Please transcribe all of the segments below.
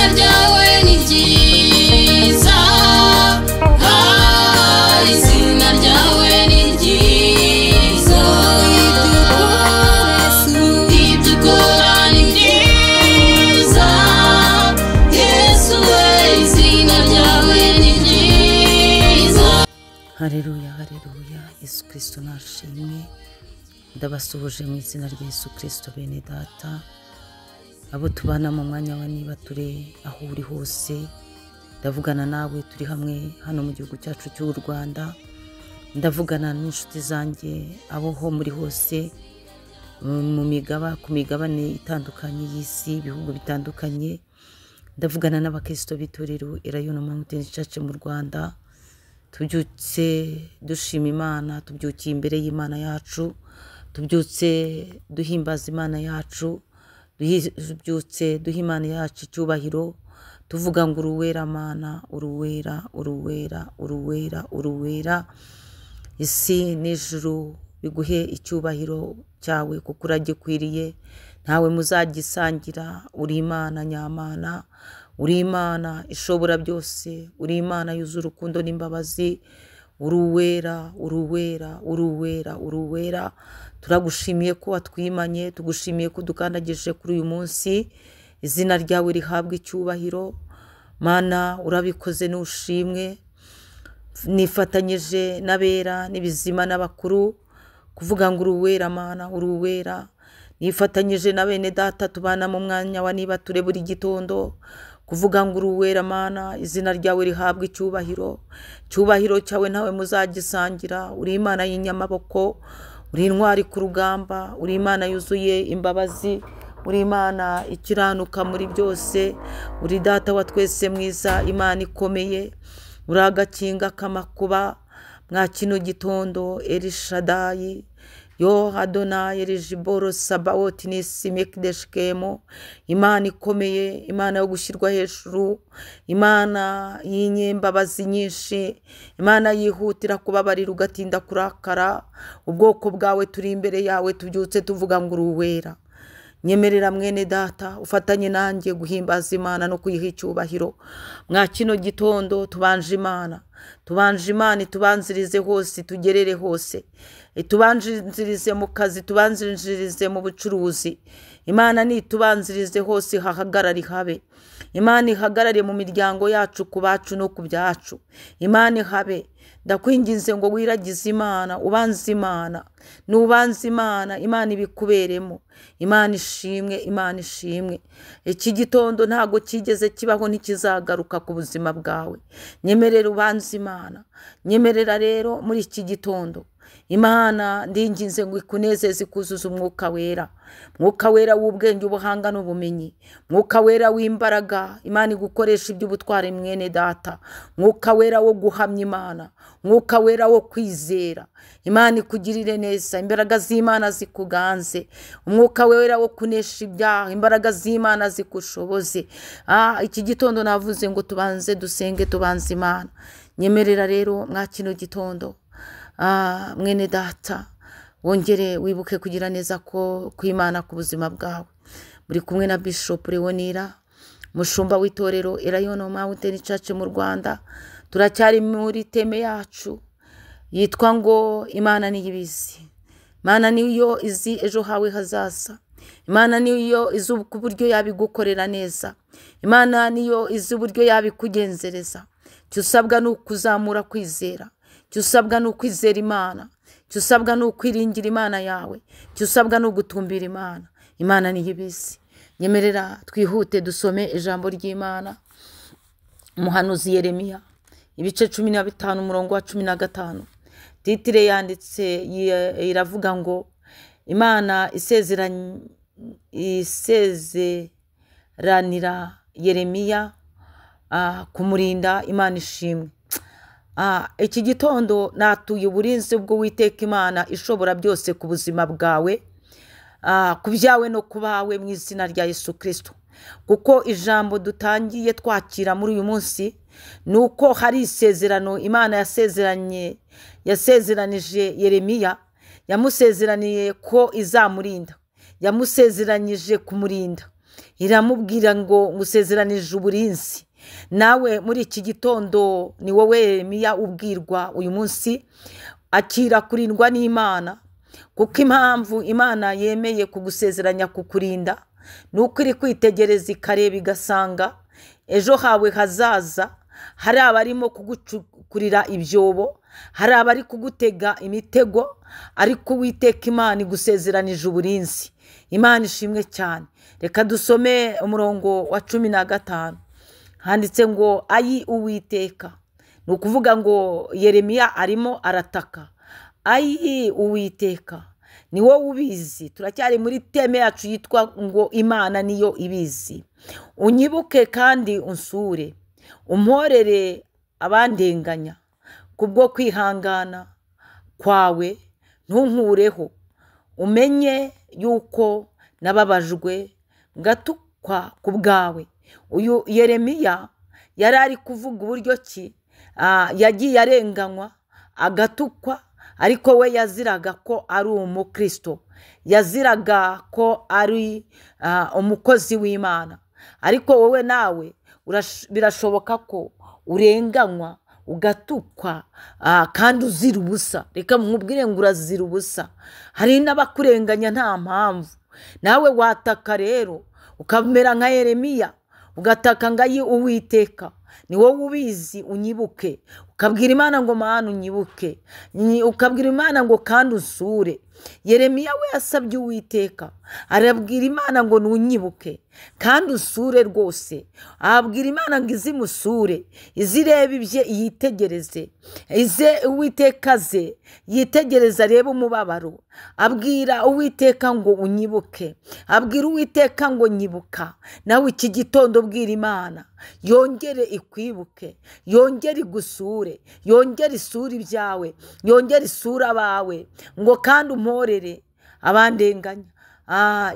Izina ryawe ni ryiza, izina ryawe ni ryiza. Ibyo ukora ni byiza, Yesu we, izina ryawe ni ryiza. Hareruya, hareruya, Yesu Kristo nashimwe. Ndabasuhuje mu izina rya Yesu Kristo bene data, abo tubana mu mwanya wa niba turi aho uri hose, ndavugana nawe turi hamwe hano mu gihugu cyacu cy'u Rwanda, ndavugana n'inshuti zanjye abo ho muri hose mu migaba ku migabane itandukanye y'isi, ibihugu bitandukanye, ndavugana n'abakristo b'itorero Elayono Mountain Church mu Rwanda. Tubyutse dushima Imana, tubyukiye imbere y'Imana yacu, tubyutse duhimbaza Imana yacu, tubyutse duha Imana yacu icyubahiro, tuvuga ngo uruwera Mana, uruwera, uruwera, uruwera, uruwera. Isi n'ijuru biguhe icyubahiro cyawe kuko uragikwiriye, ntawe muzagisangira. Uri Imana nyamana, uri Imana ishobora byose, uri Imana yuzuye urukundo n'imbabazi, uruwera, uruwera, uruwera, uruwera. Turagushimiye ko watwimanye, tugushimiye ko udukandagije kuri uyu munsi. Izina ryawe rihabwe icyubahiro Mana, urabikoze n'ushimwe. Nifatanyije n'abera n'ibizima n'abakuru kuvuga ngo uruwera Mana, uruwera. Nifatanyije na bene data tubana mu mwanya wa niba ture buri gitondo kuvuga ngo uruwera Mana, izina ryawe rihabwe icyubahiro. Icyubahiro cyawe ntawe muzagisangira. Uri Imana y'inyamaboko, uri intwari ku rugamba, uri Imana yuzuye imbabazi, uri Imana ikiranuka muri byose, uri data wa twese mwiza, Imana ikomeye, uri agakinga k'amakuba. Mwa kino gitondo Elishadayi, yo Adonayi, Elijiboro Sabaoti nisi Mekdeshkemo, Imana ikomeye, Imana yo gushyirwa hejuru, Imana y'inyembabazi nyinshi, Imana yihutira kubabarira ugatinda kurakara. Ubwoko bwawe turi imbere yawe, tubyutse tuvuga ngo uruwera. Nyemerera mwene data ufatanye nanjye guhimbaza Imana no kuyiha icyubahiro. Mwa kino gitondo tubanje Imana, tubanje Imana itubanzirize hose, tugerere hose, itubanzirize mu kazi, tubanzirize mu bucuruzi. Imana nitubanzirize hose, hahagarare habe. Imana ihagarare mu miryango yacu, ku bacu no ku byacu. Imana ihabe. Ndakwinginze ngo wiragize Imana, ubanze Imana, nubanze Imana, Imana ibikuberemo. Imana ishimwe, Imana ishimwe. Iki gitondo ntago kigeze kibaho, ntikizagaruka ku buzima bwawe. Nyemerera ubanze Imana. Nyemerera rero muri iki gitondo Imana ndinginze ngo ikunezeze, ikuzuze umwuka wera, mwuka wera w'ubwenge, ubuhanga n'ubumenyi, mwuka wera w'imbaraga. Imana igukoresha iby'ubutware mwene data, mwuka wera wo guhamya Imana, mwuka wera wo kwizera. Imana ikugirire neza, imbaraga z'Imana zikuganze, umwuka wera wo kunesha ibyaha, imbaraga z'Imana zikushoboze. Iki gitondo navuze ngo tubanze dusenge, tubanze Imana. Nyemerera rero mwa kino gitondo, mwene data, wongere wibuke kugira neza ko kw'Imana ku buzima bwawe. Muri kumwe na Bishop Leonira, mushumba w'itorero Elayono Mountain Church mu Rwanda. Turacyari muri teme yacu yitwa ngo Imana niyo ibizi. Imana niyo izi ejo hawe hazaza. Imana niyo izi uburyo yabigukorera neza. Imana niyo izi uburyo yabikugenzereza. Icyo usabwa ni ukuzamura kwizera. Icyo usabwa ni ukwizera Imana. Icyo usabwa ni ukwiringira Imana yawe. Icyo usabwa ni ugutumbira Imana. Imana niyo ibizi. Nyemerera twihute dusome ijambo ry'Imana. Umuhanuzi Yeremiya ibice 15 umurongo wa 15. Titire yanditse iravuga ngo Imana isezeranira Yeremiya kumurinda. Imana ishimwe. Iki gitondo natuye uburinzi bw'Uwiteka Imana ishobora byose ku buzima bwawe, ku byawe no ku bawe mu izina rya Yesu Kristo. Kuko ijambo dutangiye twakira muri uyu munsi ni uko hari isezerano Imana yasezeranije Yeremiya. Yamusezeraniye ko izamurinda, yamusezeranyije kumurinda. Iramubwira ngo ngusezeranije uburinzi. Nawe muri iki gitondo ni wowe Yeremiya ubwirwa uyu munsi, akira kurindwa n'Imana, kuko impamvu Imana yemeye kugusezeranya kukurinda ni uko iri kwitegereza ikareba igasanga ejo hawe hazaza hari abarimo kugucukurira ibyobo, hari abari kugutega imitego, ariko Uwiteka Imana igusezeranije uburinzi. Imana ishimwe cyane. Reka dusome umurongo wa 15, handitse ngo ayi Uwiteka. Ni ukuvuga ngo Yeremiya arimo arataka, ayi Uwiteka ni wowe ubizi. Turacyari muri teme yacu yitwa ngo Imana niyo ibizi. Unyibuke kandi unsure, umporere abandenganya, kubwo kwihangana kwawe ntunkureho, umenye yuko nababajwe ngatukwa ku bwawe. Uyu Yeremiya yari ari kuvuga uburyo ki yagiye arenganywa agatukwa, ariko we yaziraga ko ari umukristo, yaziraga ko ari umukozi w'Imana. Ariko wowe nawe birashoboka ko urenganywa ugatukwa kandi uzira ubusa. Reka nkubwire ngo urazira ubusa. Hari n'abakurenganya nta mpamvu. Nawe wataka rero ukamera nka Yeremiya, ugataka ngo ayi Uwiteka ni wowe ubizi, unyibuke. Ukabwira Imana ngo Mana unyibuke, ukabwira Imana ngo kandi usure. Yeremiya we yasabye Uwiteka, arabwira Imana ngo nunyibuke kandi usure rwose. Abwira Imana ngo izimusure, izirebe ibye yitegereze, ize Uwiteka ze yitegereze arebe umubabaro. Abwira Uwiteka ngo unyibuke, abwira Uwiteka ngo nyibuka. Nawe iki gitondo bwira Imana yongere ikwibuke, yongere igusure, yongere isura ibyawe, yongere isura abawe, ngo kandi umporere abandenganya.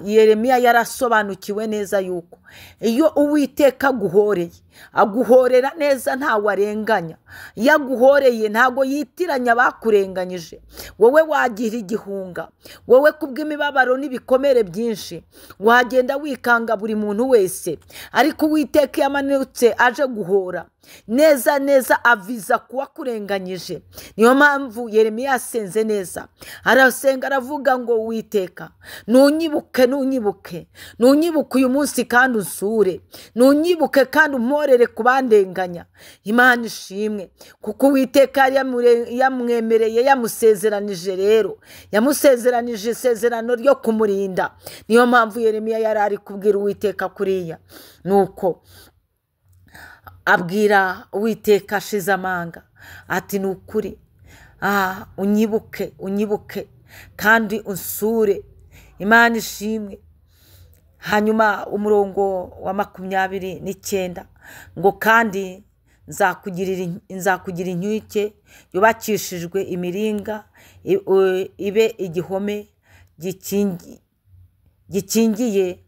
Yeremiya yarasobanukiwe neza yuko iyo Uwiteka aguhoreye, aguhorera neza ntawe arenganya. Iyo aguhoreye ntago yitiranya abakurenganyije. Wowe wagira igihunga, wowe kubw'imibabaro n'ibikomere byinshi wagenda wikanga buri muntu wese, ariko Uwiteka yamanutse aje guhora neza neza, aviza kuwakurenganyije. Niyo mpamvu Yeremiya yasenze neza, arasenga aravuga ngo Uwiteka nunyibuke, nunyibuke, nunyibuke uyu munsi kandi usure, nunyibuke kandi umporere kubandenganya. Imana ishimwe, kuko Uwiteka yamwemereye, yamusezeranije. Rero yamusezeranije isezerano ryo kumurinda. Niyo mpamvu Yeremiya yari ari kubwira Uwiteka kuriya. Nuko abwira Uwiteka ashize amanga ati ni ukuri unyibuke, unyibuke kandi unsure. Imana ishimwe. Hanyuma umurongo wa 29 ngo kandi nzakugira inkike yubakishijwe imiringa, ibe igihome gikingiye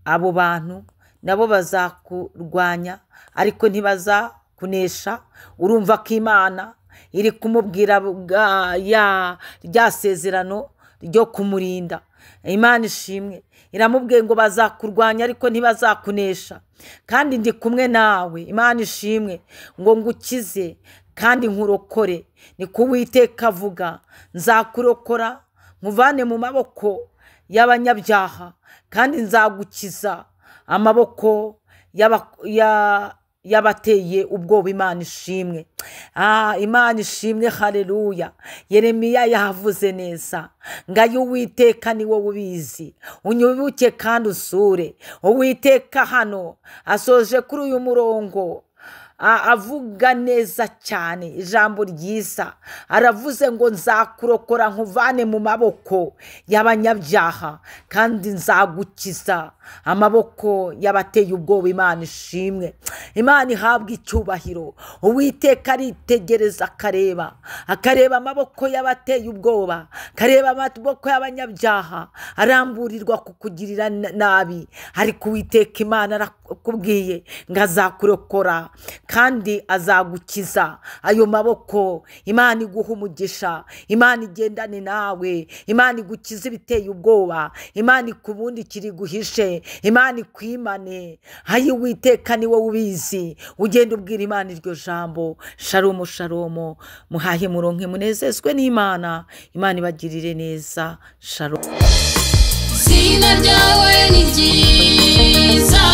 abo bantu, nabo bazakurwanya ariko ntibazakunesha. Urumva ko Imana iri kumubwira rya sezerano ryo kumurinda. Imana ishimwe, iramubwiye ngo bazakurwanya ariko ntibazakunesha, kandi ndi kumwe nawe. Imana ishimwe, ngo ngukize kandi nkurokore. Ni ko Uwiteka avuga, nzakurokora nkuvane mu maboko y'abanyabyaha, kandi nzagukiza amaboko y'abateye ubwoba. Imana ishimwe. Imana ishimwe, haleluya. Yeremiya yavuze neza ngayo Uwiteka ni wowe ubizi, unyibuke kandi usure. Uwiteka hano asoje kuri uyu murongo avuga neza cyane ijambo ryiza. Aravuze ngo nzakurokora nkuvane mu maboko y'abanyabyaha, kandi nzagukiza amaboko y'abateye ubwoba. Imana ishimwe, Imana ihabwa icyubahiro. Uwiteka aritegereza akareba, akareba amaboko y'abateye ubwoba, akareba amaboko y'abanyabyaha aramburirwa kukugirira nabi, ariko Uwiteka Imana ukubwiye ngo azakurokora kandi azagukiza ayo maboko. Imana iguha umugisha, Imana igendane nawe, Imana igukize ibiteye ubwoba, Imana ikubundikire iguhishe, Imana ikwimane. Ayi Uwiteka ni wowe ubizi, ugenda ubwira Imana iryo jambo. Sharomo sharomo, muhahe muronke munezezwe n'Imana, Imana ibagirire neza. Sharomo. Izina ryawe ni ryiza.